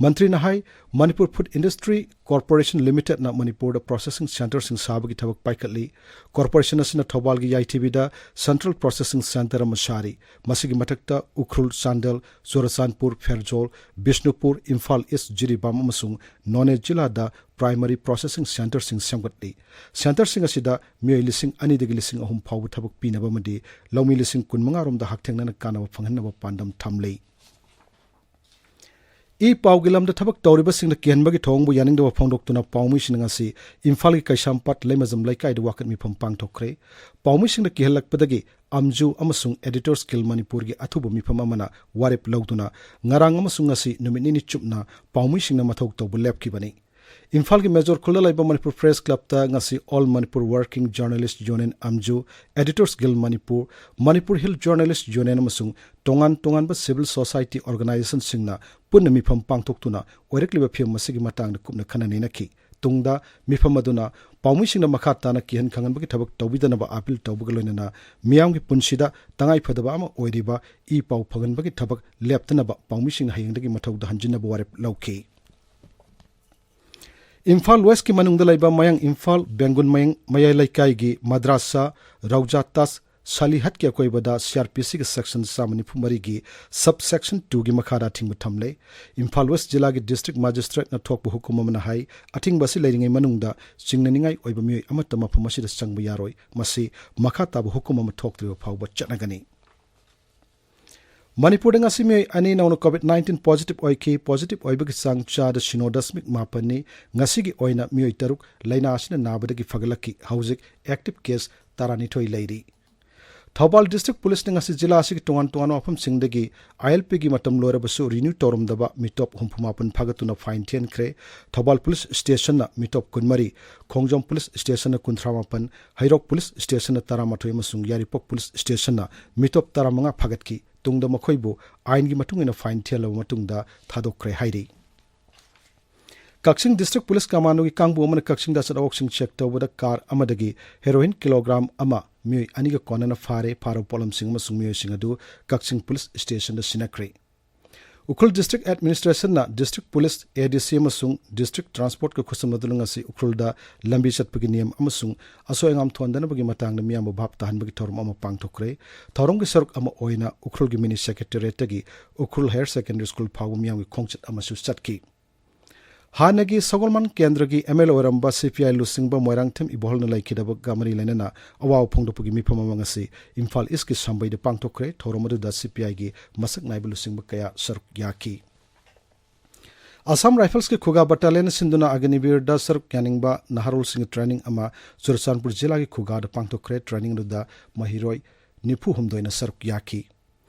ꯃꯟꯇ꯭ꯔꯤꯅ ꯍꯥꯏ, ꯃꯅꯤꯄꯨꯔ ꯐꯨꯗ ꯏꯟꯗꯁꯇ꯭ꯔꯤ ꯀꯣꯔꯄꯣꯔꯦꯁꯟ ꯂꯤꯃꯤꯇꯦꯗꯅ ꯃꯅꯤꯄꯨꯔꯗ ꯄ꯭ꯔꯣꯁꯦꯁꯤꯡ ꯁꯦꯟꯇꯔꯁꯤꯡ ꯁꯥꯕꯒꯤ ꯊꯕꯛ ꯄꯥꯏꯈꯠꯂꯤ꯫ ꯀꯣꯔꯄꯣꯔꯦꯁꯟ ꯑꯁꯤꯅ ꯊꯧꯕꯥꯜꯒꯤ ꯌꯥꯏꯊꯤꯕꯤꯗ ꯁꯦꯟꯇ꯭ꯔꯦꯜ ꯄ꯭ꯔꯣꯁꯦꯁꯤꯡ ꯁꯦꯟꯇꯔ ꯑꯃ ꯁꯥꯔꯤ꯫ ꯃꯁꯤꯒꯤ ꯃꯊꯛꯇ ꯎꯈ꯭ꯔꯨꯜ, ꯆꯥꯟꯗꯦꯜ, ꯆꯨꯔꯆꯥꯟꯄꯨꯔ, ꯐꯦꯔꯖꯣꯜ, ꯕꯤꯁꯅꯨꯄꯨꯔ, ꯏꯝꯐꯥꯜ ꯏꯁ, ꯖꯤꯔꯤꯕꯥꯝ ꯑꯃꯁꯨꯡ ꯅꯣꯅꯦ ꯖꯤꯂꯥꯗ ꯄ꯭ꯔꯥꯏꯃꯔꯤ ꯄ꯭ꯔꯣꯁꯦꯁꯤꯡ ꯁꯦꯟꯇꯔꯁꯤꯡ ꯁꯦꯝꯒꯠꯂꯤ꯫ ꯁꯦꯟꯇꯔꯁꯤꯡ ꯑꯁꯤꯗ ꯃꯤꯑꯣꯏ ꯂꯤꯁꯤꯡ ꯑꯅꯤꯗꯒꯤ ꯂꯤꯁꯤꯡ ꯑꯍꯨꯝ ꯐꯥꯎꯕ ꯊꯕꯛ ꯄꯤꯅꯕ ꯑꯃꯗꯤ ꯂꯧꯃꯤ ꯂꯤꯁꯤꯡ ꯀꯨꯟꯃꯉꯥ ꯔꯣꯝꯗ ꯍꯛꯊꯦꯡꯅꯅ ꯀꯥꯟꯅꯕ ꯐꯪꯍꯟꯅꯕ ꯄꯥꯟꯗꯝ ꯊꯝꯂꯤ꯫ ꯏ ꯄꯥꯎꯒꯤ ꯂꯝꯗ ꯊꯕꯛ ꯇꯧꯔꯤꯕꯁꯤꯡꯅ ꯀꯤꯍꯟꯕꯒꯤ ꯊꯧꯑꯣꯡꯕꯨ ꯌꯥꯅꯤꯡꯗꯕ ꯐꯣꯡꯗꯣꯛꯇꯨꯅ ꯄꯥꯎꯃꯤꯁꯤꯡ ꯑꯁꯤ ꯏꯝꯐꯥꯜꯒꯤ ꯀꯩꯁꯥꯝꯄꯥꯠ ꯂꯩꯃꯖꯝ ꯂꯩꯀꯥꯏꯗ ꯋꯥꯀꯠ ꯃꯤꯐꯝ ꯄꯥꯡꯊꯣꯛꯈ꯭ꯔꯦ꯫ ꯄꯥꯎꯃꯤꯁꯤꯡꯅ ꯀꯤꯍꯜꯂꯛꯄꯗꯒꯤ ꯑꯝꯖꯨ ꯑꯃꯁꯨꯡ ꯑꯦꯗꯤꯇꯔꯁ ꯒꯤꯜ ꯃꯅꯤꯄꯨꯔꯒꯤ ꯑꯊꯨꯕ ꯃꯤꯐꯝ ꯑꯃꯅ ꯋꯥꯔꯦꯞ ꯂꯧꯗꯨꯅ ꯉꯔꯥꯡ ꯑꯃꯁꯨꯡ ꯉꯁꯤ ꯅꯨꯃꯤꯠ ꯅꯤꯅꯤ ꯆꯨꯞꯅ ꯄꯥꯎꯃꯤꯁꯤꯡꯅ ꯃꯊꯧ ꯇꯧꯕ ꯂꯦꯞꯈꯤꯕꯅꯤ꯫ ꯏꯝꯐꯥꯜꯒꯤ ꯃꯦꯖꯣꯔ ꯈꯨꯜꯗ ꯂꯩꯕ ꯃꯅꯤꯄꯨꯔ ꯄ꯭ꯔꯦꯁ ꯀ꯭ꯂꯕꯇ ꯉꯁꯤ all Manipur working journalists union ꯑꯝꯖꯨ, editors guild Manipur, Manipur hill journalists union ꯑꯃꯁꯨꯡ ꯇꯣꯉꯥꯟ ꯇꯣꯉꯥꯟꯕ ꯁꯤꯚꯤꯜ ꯁꯣꯁꯥꯏꯇꯤ ꯑꯣꯔꯒꯅꯥꯏꯖꯦꯁꯟꯁꯤꯡꯅ ꯄꯨꯟꯅ ꯃꯤꯐꯝ ꯄꯥꯡꯊꯣꯛꯇꯨꯅ ꯑꯣꯏꯔꯛꯂꯤꯕ ꯐꯤꯕꯝ ꯑꯁꯤꯒꯤ ꯃꯇꯥꯡꯗ ꯀꯨꯞꯅ ꯈꯟꯅ ꯅꯩꯅꯈꯤ꯫ ꯇꯨꯡꯗ ꯃꯤꯐꯝ ꯑꯗꯨꯅ ꯄꯥꯎꯃꯤꯁꯤꯡꯅ ꯃꯈꯥ ꯇꯥꯅ ꯀꯤꯍꯟ ꯈꯪꯍꯟꯕꯒꯤ ꯊꯕꯛ ꯇꯧꯕꯤꯗꯅꯕ ꯑꯥꯄꯤꯜ ꯇꯧꯕꯒ ꯂꯣꯏꯅꯅ ꯃꯤꯌꯥꯝꯒꯤ ꯄꯨꯟꯁꯤꯗ ꯇꯉꯥꯏꯐꯗꯕ ꯑꯃ ꯑꯣꯏꯔꯤꯕ ꯏ ꯄꯥꯎ ꯐꯪꯍꯟꯕꯒꯤ ꯊꯕꯛ ꯂꯦꯞꯇꯅꯕ ꯄꯥꯎꯃꯤꯁꯤꯡꯅ ꯍꯌꯦꯡꯗꯒꯤ ꯃꯊꯧꯗ ꯍꯟꯖꯤꯟꯅꯕ ꯋꯥꯔꯦꯞ ꯂꯧꯈꯤ꯫ ꯏꯝꯐꯥꯜ ꯋꯦꯁꯀꯤ ꯃꯅꯨꯡꯗ ꯂꯩꯕ ꯃꯌꯥꯡ ꯏꯝꯐꯥꯜ ꯕꯦꯡꯒꯨꯟ ꯃꯌꯥꯡ ꯃꯌꯥꯏ ꯂꯩꯀꯥꯏꯒꯤ ꯃꯗ꯭ꯔꯥꯁꯥ ꯔꯧꯖꯥ ꯇꯥꯖ ꯁꯥꯂꯤꯍꯠꯀꯤ ꯑꯀꯣꯏꯕꯗ ꯁꯤ ꯑꯥꯔ ꯄꯤ ꯁꯤꯒꯤ ꯁꯦꯛꯁꯟ ꯆꯥꯝꯃ ꯅꯤꯐꯨ ꯃꯔꯤꯒꯤ ꯁꯕ ꯁꯦꯛꯁꯟ ꯇꯨꯒꯤ ꯃꯈꯥꯗ ꯑꯊꯤꯡꯕ ꯊꯝꯂꯦ꯫ ꯏꯝꯐꯥꯜ ꯋꯦꯁ ꯖꯤꯂꯥꯒꯤ ꯗꯤꯁꯇ꯭ꯔꯤꯛ ꯃꯦꯖꯤꯁꯇ꯭ꯔꯦꯠꯅ ꯊꯣꯛꯄ ꯍꯨꯀꯨꯝ ꯑꯃꯅ ꯍꯥꯏ, ꯑꯊꯤꯡꯕ ꯑꯁꯤ ꯂꯩꯔꯤꯉꯩ ꯃꯅꯨꯡꯗ ꯆꯤꯡꯅꯅꯤꯡꯉꯥꯏ ꯑꯣꯏꯕ ꯃꯤꯑꯣꯏ ꯑꯃꯠꯇ ꯃꯐꯝ ꯑꯁꯤꯗ ꯆꯪꯕ ꯌꯥꯔꯣꯏ꯫ ꯃꯁꯤ ꯃꯈꯥ ꯇꯥꯕ ꯍꯨꯀꯨꯝ ꯑꯃ ꯊꯣꯛꯇ꯭ꯔꯤꯕ ꯐꯥꯎꯕ ꯆꯠꯅꯒꯅꯤ꯫ ꯃꯅꯤꯄꯨꯔꯗ ꯉꯁꯤ ꯃꯤꯑꯣꯏ ꯑꯅꯤ ꯅꯧꯅ ꯀꯣꯚꯤꯗ ꯅꯥꯏꯟꯇꯤꯟ ꯄꯣꯖꯤꯇꯤꯚ ꯑꯣꯏꯈꯤ꯫ ꯄꯣꯖꯤꯇꯤꯚ ꯑꯣꯏꯕꯒꯤ ꯆꯥꯡ ꯆꯥꯗ ꯁꯤꯅꯣ ꯗꯁꯃꯤꯛ ꯃꯥꯄꯟꯅꯤ꯫ ꯉꯁꯤꯒꯤ ꯑꯣꯏꯅ ꯃꯤꯑꯣꯏ ꯇꯔꯨꯛ ꯂꯥꯏꯅꯥ ꯑꯁꯤꯅ ꯅꯥꯕꯗꯒꯤ ꯐꯒꯠꯂꯛꯈꯤ꯫ ꯍꯧꯖꯤꯛ ꯑꯦꯛꯇꯤꯚ ꯀꯦꯁ ꯇꯔꯥꯅꯤꯊꯣꯏ ꯂꯩꯔꯤ꯫ ꯊꯧꯕꯥꯜ ꯗꯤꯁꯇ꯭ꯔꯤꯛ ꯄꯨꯂꯤꯁꯅ ꯉꯁꯤ ꯖꯤꯂꯥ ꯑꯁꯤꯒꯤ ꯇꯣꯉꯥꯟ ꯇꯣꯉꯥꯟꯕ ꯃꯐꯝꯁꯤꯡꯗꯒꯤ ꯑꯥꯏ ꯑꯦꯜ ꯄꯤꯒꯤ ꯃꯇꯝ ꯂꯣꯏꯔꯕꯁꯨ ꯔꯤꯅ꯭ꯌꯨ ꯇꯧꯔꯝꯗꯕ ꯃꯤꯇꯣꯞ ꯍꯨꯝꯐꯨ ꯃꯥꯄꯟ ꯐꯥꯒꯠꯇꯨꯅ ꯐꯥꯏꯟ ꯊꯤꯍꯟꯈ꯭ꯔꯦ꯫ ꯊꯧꯕꯥꯜ ꯄꯨꯂꯤꯁ ꯁ꯭ꯇꯦꯁꯟꯅ ꯃꯤꯇꯣꯞ ꯀꯨꯟꯃꯔꯤ, ꯈꯣꯡꯖꯣꯝ ꯄꯨꯂꯤꯁ ꯁ꯭ꯇꯦꯁꯟꯅ ꯀꯨꯟꯊ꯭ꯔꯥ ꯃꯥꯄꯟ, ꯍꯩꯔꯣꯛ ꯄꯨꯂꯤꯁ ꯁ꯭ꯇꯦꯁꯟꯅ ꯇꯔꯥꯃꯥꯊꯣꯏ ꯑꯃꯁꯨꯡ ꯌꯥꯏꯔꯤꯄꯣꯛ ꯄꯨꯂꯤꯁ ꯁ꯭ꯇꯦꯁꯟꯅ ꯃꯤꯇꯣꯞ ꯇꯔꯥꯃꯉꯥ ꯐꯥꯒꯠꯈꯤ꯫ ꯇꯨꯡꯗ ꯃꯈꯣꯏꯕꯨ ꯑꯥꯏꯟꯒꯤ ꯃꯇꯨꯡ ꯏꯟꯅ ꯐꯥꯏꯟ ꯊꯤꯍꯜꯂꯕ ꯃꯇꯨꯡꯗ ꯊꯥꯗꯣꯛꯈ꯭ꯔꯦ ꯍꯥꯏꯔꯤ꯫ ꯀꯛꯆꯤꯡ ꯗꯤꯁꯇ꯭ꯔꯤꯛ ꯄꯨꯂꯤꯁ ꯀꯃꯥꯟꯗꯣꯒꯤ ꯀꯥꯡꯕꯨ ꯑꯃꯅ ꯀꯛꯆꯤꯡꯗ ꯑꯆꯠ ꯑꯋꯣꯛꯁꯤꯡ ꯆꯦꯛ ꯇꯧꯕꯗ ꯀꯥꯔ ꯑꯃꯗꯒꯤ ꯍꯦꯔꯣꯏꯟ ꯀꯤꯂꯣꯒ꯭ꯔꯥꯝ ꯑꯃ ꯃꯤꯑꯣꯏ ꯑꯅꯤꯒ ꯀꯣꯟꯅꯅ ꯐꯥꯔꯦ꯫ ꯐꯥꯔꯕ ꯄꯣꯠꯂꯝꯁꯤꯡ ꯑꯃꯁꯨꯡ ꯃꯤꯑꯣꯏꯁꯤꯡ ꯑꯗꯨ ꯀꯛꯆꯤꯡ ꯄꯨꯂꯤꯁ ꯁ꯭ꯇꯦꯁꯟꯗ ꯁꯤꯟꯅꯈ꯭ꯔꯦ꯫ ꯎꯈ꯭ꯔꯨꯜ ꯗꯤꯁꯇ꯭ꯔꯤꯛ ꯑꯦꯗꯃꯤꯅꯤꯁꯇ꯭ꯔꯦꯁꯟꯅ district police, A D C ꯑꯃꯁꯨꯡ ꯗꯤꯁꯇ꯭ꯔꯤꯛ ꯇ꯭ꯔꯥꯟꯁꯄꯣꯔꯠꯀ ꯈꯨꯠꯁꯝꯅꯗꯨꯅ ꯉꯁꯤ ꯎꯈ꯭ꯔꯨꯜꯗ ꯂꯝꯕꯤ ꯆꯠꯄꯒꯤ ꯅꯤꯌꯝ ꯑꯃꯁꯨꯡ ꯑꯁꯣꯏ ꯑꯉꯥꯝ ꯊꯣꯟꯗꯅꯕꯒꯤ ꯃꯇꯥꯡꯗ ꯃꯤꯌꯥꯝꯕꯨ ꯚꯥꯞ ꯇꯥꯍꯟꯕꯒꯤ ꯊꯧꯔꯝ ꯑꯃ ꯄꯥꯡꯊꯣꯛꯈ꯭ꯔꯦ꯫ ꯊꯧꯔꯝꯒꯤ ꯁꯔꯨꯛ ꯑꯃ ꯑꯣꯏꯅ ꯎꯈ꯭ꯔꯨꯜꯒꯤ ꯃꯤꯅꯤ ꯁꯦꯀ꯭ꯔꯦꯇꯦꯔꯤꯌꯦꯠꯇꯒꯤ ꯎꯈ꯭ꯔꯨꯜ ꯍꯥꯌꯔ ꯁꯦꯀꯦꯟꯗꯔꯤ ꯁ꯭ꯀꯨꯜ ꯐꯥꯎꯕ ꯃꯤꯌꯥꯝꯒꯤ ꯈꯣꯡꯆꯠ ꯑꯃꯁꯨ ꯆꯠꯈꯤ꯫ ꯍꯥꯟꯅꯒꯤ ꯁꯒꯣꯜꯕꯟ ꯀꯦꯟꯗ꯭ꯔꯒꯤ ꯑꯦꯝ ꯑꯦꯜ ꯑꯦ ꯑꯣꯏꯔꯝꯕ ꯁꯤ ꯄꯤ ꯑꯥꯏ ꯂꯨꯆꯤꯡꯕ ꯃꯣꯏꯔꯥꯡꯊꯦꯝ ꯏꯕꯣꯍꯜꯅ ꯂꯩꯈꯤꯗꯕꯒ ꯃꯔꯤ ꯂꯩꯅꯅ ꯑꯋꯥꯕ ꯐꯣꯡꯗꯣꯛꯄꯒꯤ ꯃꯤꯐꯝ ꯑꯃ ꯉꯁꯤ ꯏꯝꯐꯥꯜ ꯏꯁꯀꯤ ꯁꯝꯕꯩꯗ ꯄꯥꯡꯊꯣꯛꯈ꯭ꯔꯦ꯫ ꯊꯧꯔꯝ ꯑꯗꯨꯗ ꯁꯤ ꯄꯤ ꯑꯥꯏꯒꯤ ꯃꯁꯛ ꯅꯥꯏꯕ ꯂꯨꯆꯤꯡꯕ ꯀꯌꯥ ꯁꯔꯨꯛ ꯌꯥꯈꯤ꯫ ꯑꯁꯥꯝ ꯔꯥꯏꯐꯜꯁꯀꯤ ꯈꯨꯒꯥ ꯕꯠꯇꯥꯂꯤꯌꯟ ꯁꯤꯟꯗꯨꯅ ꯑꯒꯅꯤꯕꯤꯔꯗ ꯁꯔꯨꯛ ꯌꯥꯅꯤꯡꯕ ꯅꯍꯥꯔꯣꯜꯁꯤꯡꯒꯤ ꯇ꯭ꯔꯦꯅꯤꯡ ꯑꯃ ꯆꯨꯔꯆꯥꯟꯄꯨꯔ ꯖꯤꯂꯥꯒꯤ ꯈꯨꯒꯥꯗ ꯄꯥꯡꯊꯣꯛꯈ꯭ꯔꯦ꯫ ꯇ꯭ꯔꯦꯅꯤꯡ ꯑꯗꯨꯗ ꯃꯍꯩꯔꯣꯏ ꯅꯤꯐꯨ ꯍꯨꯝꯗꯣꯏꯅ ꯁꯔꯨꯛ ꯌꯥꯈꯤ꯫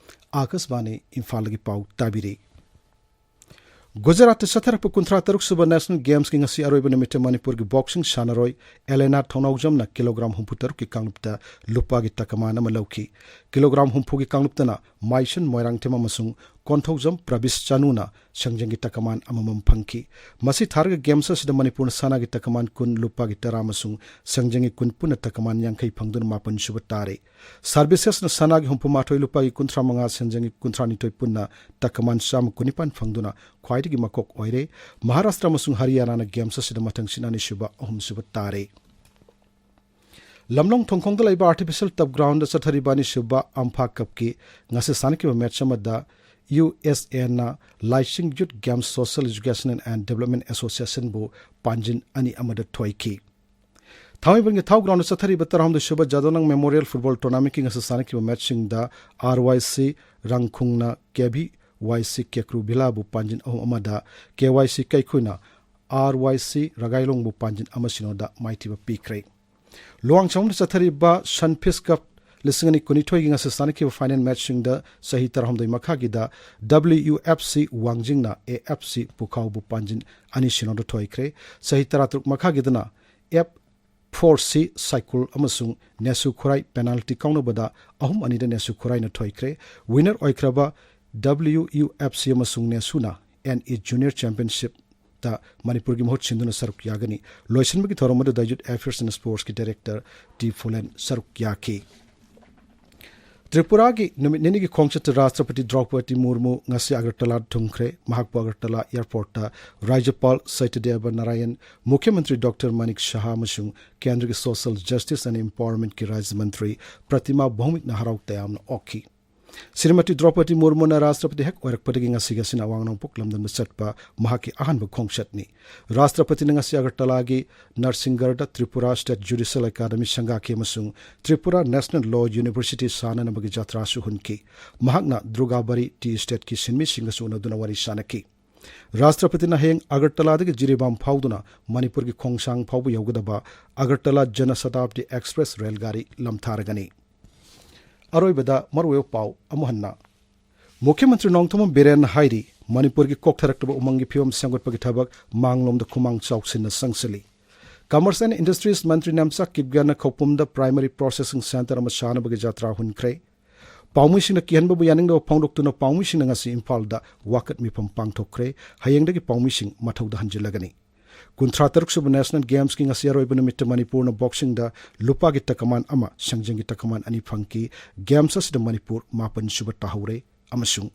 ꯑꯥꯀꯥꯁꯕꯥꯅꯤ ꯏꯝꯐꯥꯜꯗꯒꯤ ꯄꯥꯎ ꯇꯥꯕꯤꯔꯤ꯫ ꯒꯨꯖꯔꯥꯠꯇ ꯆꯠꯊꯔꯛꯄ ꯀꯨꯟꯊ꯭ꯔꯥ ꯇꯔꯨꯛ ꯁꯨꯕ ꯅꯦꯁꯅꯦꯜ ꯒꯦꯝꯁꯀꯤ ꯉꯁꯤ ꯑꯔꯣꯏꯕ ꯅꯨꯃꯤꯠꯇ ꯃꯅꯤꯄꯨꯔꯒꯤ ꯕꯣꯛꯁꯤꯡ ꯁꯥꯟꯅꯔꯣꯏ ꯑꯦꯂꯦꯅꯥ ꯊꯧꯅꯥꯎꯖꯝꯅ ꯀꯤꯂꯣꯒ꯭ꯔꯥꯝ ꯍꯨꯝꯐꯨ ꯇꯔꯨꯛꯀꯤ ꯀꯥꯡꯂꯨꯞꯇ ꯂꯨꯄꯥꯒꯤ ꯇꯀꯃꯥꯟ ꯑꯃ ꯂꯧꯈꯤ꯫ ꯀꯤꯂꯣꯒ꯭ꯔꯥꯝ ꯍꯨꯝꯐꯨꯒꯤ ꯀꯥꯡꯂꯨꯞꯇꯅ ꯃꯥꯏꯁꯟ ꯃꯣꯏꯔꯥꯡꯊꯦꯝ ꯑꯃꯁꯨꯡ ꯀꯣꯟꯊꯧꯖꯝ ꯄ꯭ꯔꯕꯤꯁ ꯆꯅꯨꯅ ꯁꯦꯡꯖꯪꯒꯤ ꯇꯀꯃꯥꯟ ꯑꯃꯃꯝ ꯐꯪꯈꯤ꯫ ꯃꯁꯤ ꯊꯥꯔꯒ ꯒꯦꯝꯁ ꯑꯁꯤꯗ ꯃꯅꯤꯄꯨꯔꯅ ꯁꯅꯥꯒꯤ ꯇꯀꯃꯥꯟ ꯀꯨꯟ, ꯂꯨꯄꯥꯒꯤ ꯇꯔꯥ ꯑꯃꯁꯨꯡ ꯁꯦꯡꯖꯪꯒꯤ ꯀꯨꯟ ꯄꯨꯟꯅ ꯇꯀꯃꯥꯟ ꯌꯥꯡꯈꯩ ꯐꯪꯗꯨꯅ ꯃꯥꯄꯟ ꯁꯨꯕ ꯇꯥꯔꯦ꯫ ꯁꯥꯔꯚꯤꯁꯦꯁꯅ ꯁꯅꯥꯒꯤ ꯍꯨꯝꯐꯨ ꯃꯥꯊꯣꯏ, ꯂꯨꯄꯥꯒꯤ ꯀꯨꯟꯊ꯭ꯔꯥ ꯃꯉꯥ, ꯁꯦꯟꯖꯪꯒꯤ ꯀꯨꯟꯊ꯭ꯔꯥ ꯅꯤꯊꯣꯏ ꯄꯨꯟꯅ ꯇꯀꯃꯥꯟ ꯆꯥꯝꯃ ꯀꯨꯟꯅꯤꯄꯥꯟ ꯐꯪꯗꯨꯅ ꯈ꯭ꯋꯥꯏꯗꯒꯤ ꯃꯀꯣꯛ ꯑꯣꯏꯔꯦ꯫ ꯃꯍꯥꯔꯥꯁꯇ꯭ꯔ ꯑꯃꯁꯨꯡ ꯍꯔꯤꯌꯥꯅꯥꯅ ꯒꯦꯝꯁ ꯑꯁꯤꯗ ꯃꯊꯪꯁꯤꯠ ꯑꯅꯤꯁꯨꯕ, ꯑꯍꯨꯝꯁꯨꯕ ꯇꯥꯔꯦ꯫ ꯂꯝꯂꯣꯡ ꯊꯣꯡꯈꯣꯡꯗ ꯂꯩꯕ ꯑꯥꯔꯇꯤꯐꯤꯁꯤꯌꯦꯜ ꯇꯞ ꯒ꯭ꯔꯥꯎꯟꯗ ꯆꯠꯊꯔꯤꯕ ꯑꯅꯤꯁꯨꯕ ꯑꯝꯐꯥ ꯀꯞꯀꯤ ꯉꯁꯤ ꯁꯥꯟꯅꯈꯤꯕ ꯃꯦꯠꯆ ꯑꯃꯗ ꯌꯨ ꯑꯦꯁ ꯑꯦꯅ ꯂꯥꯏꯁꯤꯡ youth games social education and development ꯑꯦꯁꯣꯁꯤꯌꯦꯁꯟꯕꯨ ꯄꯥꯟꯖꯤꯟ ꯑꯅꯤ ꯑꯃꯗ ꯊꯣꯏꯈꯤ꯫ ꯊꯥꯡꯃꯩꯕꯟꯒꯤ ꯊꯥꯎ ꯒ꯭ꯔꯥꯎꯟꯗ ꯆꯠꯊꯔꯤꯕ ꯇꯔꯥꯍꯨꯝꯗꯣꯏ ꯁꯨꯕ ꯖꯥꯗꯣꯅꯪ ꯃꯦꯃꯣꯔꯤꯌꯦꯜ ꯐꯨꯠꯕꯣꯜ ꯇꯣꯔꯅꯥꯃꯦꯟꯠꯀꯤ ꯉꯁꯤ ꯁꯥꯟꯅꯈꯤꯕ ꯃꯦꯠꯆꯁꯤꯡꯗ ꯑꯥꯔ ꯋꯥꯏ ꯁꯤ ꯔꯪꯈꯨꯡꯅ ꯀꯦ ꯚꯤ ꯋꯥꯏ ꯁꯤ ꯀꯦꯀ꯭ꯔꯨ ꯚꯤꯂꯥꯕꯨ ꯄꯥꯟꯖꯤꯟ ꯑꯍꯨꯝ ꯑꯃꯗ, ꯀꯦ ꯋꯥꯏ ꯁꯤ ꯀꯩꯈꯨꯅ ꯑꯥꯔ ꯋꯥꯏ ꯁꯤ ꯔꯒꯥꯏꯂꯣꯡꯕꯨ ꯄꯥꯟꯖꯤꯟ ꯑꯃ ꯁꯤꯅꯣꯗ ꯃꯥꯏꯊꯤꯕ ꯄꯤꯈ꯭ꯔꯦ꯫ ꯂꯨꯋꯥꯡꯁꯥꯡꯗ ꯆꯠꯊꯔꯤꯕ ꯁꯟꯐꯤꯁ ꯀꯞ ꯂꯤꯁꯤꯡ ꯑꯅꯤ ꯀꯨꯟꯅꯤꯊꯣꯏꯒꯤ ꯉꯁꯤ ꯁꯥꯟꯅꯈꯤꯕ ꯐꯥꯏꯅꯦꯜ ꯃꯦꯠꯆꯁꯤꯡꯗ ꯆꯍꯤ ꯇꯔꯥꯍꯨꯝꯗꯣꯏ ꯃꯈꯥꯒꯤꯗ ꯗꯕ꯭ꯂꯤꯌꯨ F C ꯋꯥꯡꯖꯤꯡꯅ A F C ꯄꯨꯈꯥꯎꯕꯨ ꯄꯥꯟꯖꯤꯟ ꯑꯅꯤ ꯁꯤꯅꯣꯗ ꯊꯣꯏꯈ꯭ꯔꯦ꯫ ꯆꯍꯤ ꯇꯔꯥꯇꯔꯨꯛ ꯃꯈꯥꯒꯤꯗꯅ ꯑꯦꯐ ꯐꯣꯔ ꯁꯤ ꯁꯥꯏꯀꯨꯜ ꯑꯃꯁꯨꯡ ꯅꯦꯁꯨ ꯈꯨꯔꯥꯏ ꯄꯦꯅꯥꯜꯇꯤ ꯀꯥꯎꯅꯕꯗ ꯑꯍꯨꯝ ꯑꯅꯤꯗ ꯅꯦꯁꯨ ꯈꯨꯔꯥꯏꯅ ꯊꯣꯏꯈ꯭ꯔꯦ꯫ ꯋꯤꯟꯅꯔ ꯑꯣꯏꯈ꯭ꯔꯕ ꯗꯕ꯭ꯂꯤꯌꯨ ꯌꯨ ꯑꯦꯐ ꯁꯤ ꯑꯃꯁꯨꯡ ꯅꯦꯁꯨꯅ ꯑꯦꯟ ꯏ ꯖꯨꯅꯤꯌꯔ ꯆꯦꯝꯄꯤꯌꯟꯁꯤꯞꯇ ꯃꯅꯤꯄꯨꯔꯒꯤ ꯃꯍꯨꯠ ꯁꯤꯟꯗꯨꯅ ꯁꯔꯨꯛ ꯌꯥꯒꯅꯤ꯫ ꯂꯣꯏꯁꯤꯟꯕꯒꯤ ꯊꯧꯔꯝ ꯑꯗꯨꯗ ꯌꯨꯠ ꯑꯦꯐꯤꯌꯔꯁ ꯑꯦꯟ ꯁ꯭ꯄꯣꯔꯠꯁꯀꯤ ꯗꯥꯏꯔꯦꯛꯇꯔ ꯇꯤ ꯐꯨꯂꯦꯟ ꯁꯔꯨꯛ ꯌꯥꯈꯤ꯫ ꯇ꯭ꯔꯤꯄꯨꯔꯥꯒꯤ ꯅꯨꯃꯤꯠ ꯅꯤꯅꯤꯒꯤ ꯈꯣꯡꯆꯠꯇ ꯔꯥꯁꯇ꯭ꯔꯄꯇꯤ ꯗ꯭ꯔꯧꯄꯗꯤ ꯃꯨꯔꯃꯨ ꯉꯁꯤ ꯑꯒꯔꯇꯂꯥꯗ ꯊꯨꯡꯈ꯭ꯔꯦ꯫ ꯃꯍꯥꯛꯄꯨ ꯑꯒꯔꯇꯂꯥ ꯑꯦꯌꯔꯄꯣꯔꯠꯇ ꯔꯥꯖ꯭ꯌꯄꯥꯜ ꯁꯇ꯭ꯌꯗꯦꯕ ꯅꯥꯔꯥꯌꯟ, ꯃꯨꯈ꯭ꯌ ꯃꯟꯇ꯭ꯔꯤ ꯗꯣꯛꯇꯔ ꯃꯅꯤꯛ ꯁꯍꯥ ꯑꯃꯁꯨꯡ ꯀꯦꯟꯗ꯭ꯔꯒꯤ ꯁꯣꯁꯤꯌꯦꯜ ꯖꯁꯇꯤꯁ ꯑꯦꯟ ꯑꯦꯝꯄꯥꯋꯔꯃꯦꯟꯠꯀꯤ ꯔꯥꯖ꯭ꯌ ꯃꯟꯇ꯭ꯔꯤ ꯄ꯭ꯔꯇꯤꯃꯥ ꯚꯧꯃꯤꯛꯅ ꯍꯔꯥꯎ ꯇꯌꯥꯝꯅ ꯑꯣꯛꯈꯤ꯫ ꯁ꯭ꯔꯤꯃꯇꯤ ꯗ꯭ꯔꯧꯄꯗꯤ ꯃꯨꯔꯃꯨꯅ ꯔꯥꯁꯇ꯭ꯔꯄꯇꯤ ꯍꯦꯛ ꯑꯣꯏꯔꯛꯄꯗꯒꯤ ꯉꯁꯤꯒꯤ ꯑꯁꯤꯅ ꯑꯋꯥꯡ ꯅꯣꯡꯄꯣꯛ ꯂꯝꯗꯝꯗ ꯆꯠꯄ ꯃꯍꯥꯛꯀꯤ ꯑꯍꯥꯟꯕ ꯈꯣꯡꯆꯠꯅꯤ꯫ ꯔꯥꯁꯇ꯭ꯔꯄꯇꯤꯅ ꯉꯁꯤ ꯑꯒꯔꯇꯂꯥꯒꯤ ꯅꯔꯁꯤꯡꯒꯔꯗ ꯇ꯭ꯔꯤꯄꯨꯔꯥ ꯁ꯭ꯇꯦꯠ ꯖꯨꯗꯤꯁꯤꯌꯦꯜ ꯑꯦꯀꯥꯗꯃꯤ ꯁꯪꯒꯥꯈꯤ ꯑꯃꯁꯨꯡ ꯇ꯭ꯔꯤꯄꯨꯔꯥ ꯅꯦꯁꯅꯦꯜ ꯂꯣ ꯌꯨꯅꯤꯚꯔꯁꯤꯇꯤ ꯁꯥꯅꯅꯕꯒꯤ ꯖꯇ꯭ꯔꯥꯁꯨ ꯍꯨꯟꯈꯤ꯫ ꯃꯍꯥꯛꯅ ꯗꯨꯔꯒꯥꯕꯥꯔꯤ ꯇꯤ ꯏꯁꯇꯦꯠꯀꯤ ꯁꯤꯟꯃꯤꯁꯤꯡꯒꯁꯨ ꯎꯅꯗꯨꯅ ꯋꯥꯔꯤ ꯁꯥꯅꯈꯤ꯫ ꯔꯥꯁꯇ꯭ꯔꯄꯇꯤꯅ ꯍꯌꯦꯡ ꯑꯒꯔꯇꯂꯥꯗꯒꯤ ꯖꯤꯔꯤꯕꯥꯝ ꯐꯥꯎꯗꯨꯅ ꯃꯅꯤꯄꯨꯔꯒꯤ ꯈꯣꯡꯁꯥꯡ ꯐꯥꯎꯕ ꯌꯧꯒꯗꯕ ꯑꯒꯔꯇꯂꯥ ꯖꯅ ꯁꯇꯥꯕꯗꯤ ꯑꯦꯛꯁꯄ꯭ꯔꯦꯁ ꯔꯦꯜ ꯒꯥꯔꯤ ꯂꯝꯊꯥꯔꯒꯅꯤ꯫ ꯑꯔꯣꯏꯕꯗ ꯃꯔꯨꯑꯣꯏꯕ ꯄꯥꯎ ꯑꯃꯨꯛ ꯍꯟꯅ꯫ ꯃꯨꯈ꯭ꯌ ꯃꯟꯇ꯭ꯔꯤ ꯅꯣꯡꯊꯣꯝꯕꯝ ꯕꯤꯔꯦꯟꯅ ꯍꯥꯏꯔꯤ, ꯃꯅꯤꯄꯨꯔꯒꯤ ꯀꯣꯛꯊꯔꯛꯂꯕ ꯎꯃꯪꯒꯤ ꯐꯤꯕꯝ ꯁꯦꯝꯒꯠꯄꯒꯤ ꯊꯕꯛ ꯃꯥꯡꯂꯣꯝꯗ ꯈꯨꯃꯥꯡ ꯆꯥꯎꯁꯤꯟꯅ ꯆꯪꯁꯤꯜꯂꯤ꯫ Commerce and industries Mantri Nemcha ꯀꯤꯞꯒꯦꯟꯅ ꯈꯧꯄꯨꯝꯗ primary processing centre ꯑꯃ ꯁꯥꯅꯕꯒꯤ ꯖꯇ꯭ꯔꯥ ꯍꯨꯟꯈ꯭ꯔꯦ꯫ ꯄꯥꯎꯃꯤꯁꯤꯡꯅ ꯀꯤꯍꯟꯕꯕꯨ ꯌꯥꯅꯤꯡꯗꯕ ꯐꯣꯡꯗꯣꯛꯇꯨꯅ ꯄꯥꯎꯃꯤꯁꯤꯡꯅ ꯉꯁꯤ ꯏꯝꯐꯥꯜꯗ ꯋꯥꯀꯠ ꯃꯤꯐꯝ ꯄꯥꯡꯊꯣꯛꯈ꯭ꯔꯦ꯫ ꯍꯌꯦꯡꯗꯒꯤ ꯄꯥꯎꯃꯤꯁꯤꯡ ꯃꯊꯧꯗ ꯍꯟꯖꯤꯜꯂꯒꯅꯤ꯫ ꯀꯨꯟꯊ꯭ꯔꯥ ꯇꯔꯨꯛ ꯁꯨꯕ ꯅꯦꯁꯅꯦꯜ ꯒꯦꯝꯁꯀꯤ ꯉꯁꯤ ꯑꯔꯣꯏꯕ ꯅꯨꯃꯤꯠꯇ ꯃꯅꯤꯄꯨꯔꯅ ꯕꯣꯛꯁꯤꯡꯗ ꯂꯨꯄꯥꯒꯤ ꯇꯀꯃꯥꯟ ꯑꯃ, ꯁꯦꯡꯖꯦꯡꯒꯤ ꯇꯀꯃꯥꯟ ꯑꯅꯤ ꯐꯪꯈꯤ꯫ ꯒꯦꯝꯁ ꯑꯁꯤꯗ ꯃꯅꯤꯄꯨꯔ ꯃꯥꯄꯟ ꯁꯨꯕ ꯇꯥꯍꯧꯔꯦ ꯑꯃꯁꯨꯡ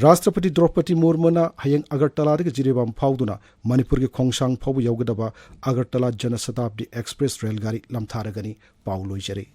ꯔꯥꯁꯇ꯭ꯔꯄꯇꯤ ꯗ꯭ꯔꯧꯄꯗꯤ ꯃꯨꯔꯃꯨꯅ ꯍꯌꯦꯡ ꯑꯒꯔꯇꯂꯥꯗꯒꯤ ꯖꯤꯔꯤꯕꯥꯝ ꯐꯥꯎꯗꯨꯅ ꯃꯅꯤꯄꯨꯔꯒꯤ ꯈꯣꯡꯁꯥꯡ ꯐꯥꯎꯕ ꯌꯧꯒꯗꯕ ꯑꯒꯔꯇꯂꯥ ꯖꯅ ꯁꯇꯥꯕꯗꯤ ꯑꯦꯛꯁꯄ꯭ꯔꯦꯁ ꯔꯦꯜ ꯒꯥꯔꯤ ꯂꯝꯊꯥꯔꯒꯅꯤ꯫ ꯄꯥꯎ ꯂꯣꯏꯖꯔꯦ꯫